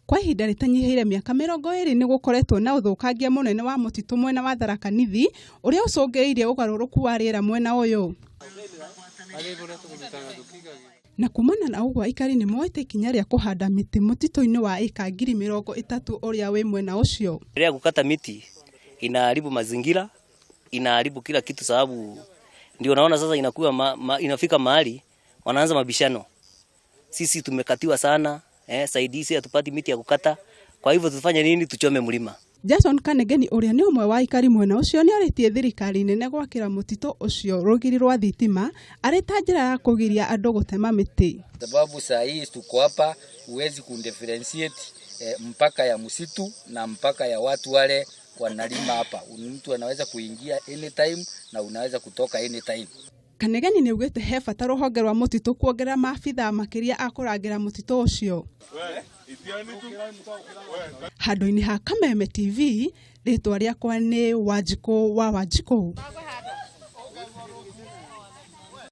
Kwa ihinda rĩtanyihĩire mĩaka 20 nĩ gũkoretwo na ũthũkangia mũnene wa mũtitũ mwena wa Tharaka Nithi ũrĩa ũcũngĩrĩirie ũgarũrũku wa rĩera mwena ũyũ. Na kumana na ũguo aikari nĩ moete ikinya rĩa kũhanda mĩtĩ mũtitũ-inĩ wa ĩka 30,000 ũrĩa wĩ mwena ũcio. Endelea kukata miti inaharibu mazingira, inaharibu kila kitu, sababu ndio naona sasa inakuwa inafika mahali wanaanza mabishano. Sisi tumekatiwa sana saidizi hatupati miti ya kukata, kwa hivyo tufanye nini? Tuchome mlima. Jason Kanegeni ũrĩa nĩ ũmwe wa aikari mwena ũcio nĩ orĩtie thirikari nene gwakĩra mũtitũ ũcio rũgiri rwa thitima arĩ ta njĩra ya kũgiria andũ gũtema mĩtĩ. Sababu saa hii tuko hapa, huwezi kudifferentiate mpaka ya msitu na mpaka ya watu wale wanalima hapa. Mtu anaweza kuingia anytime na unaweza kutoka anytime. Kanegeni nĩ augĩte he bata rũhonge rwa mũtitũ kuongerera maabithaa makĩria a kũrangĩra mũtitũ ũcio. Handũ-inĩ ha Kameme TV, rĩtwa rĩakwa nĩ Wanjikũ wa Wanjikũ.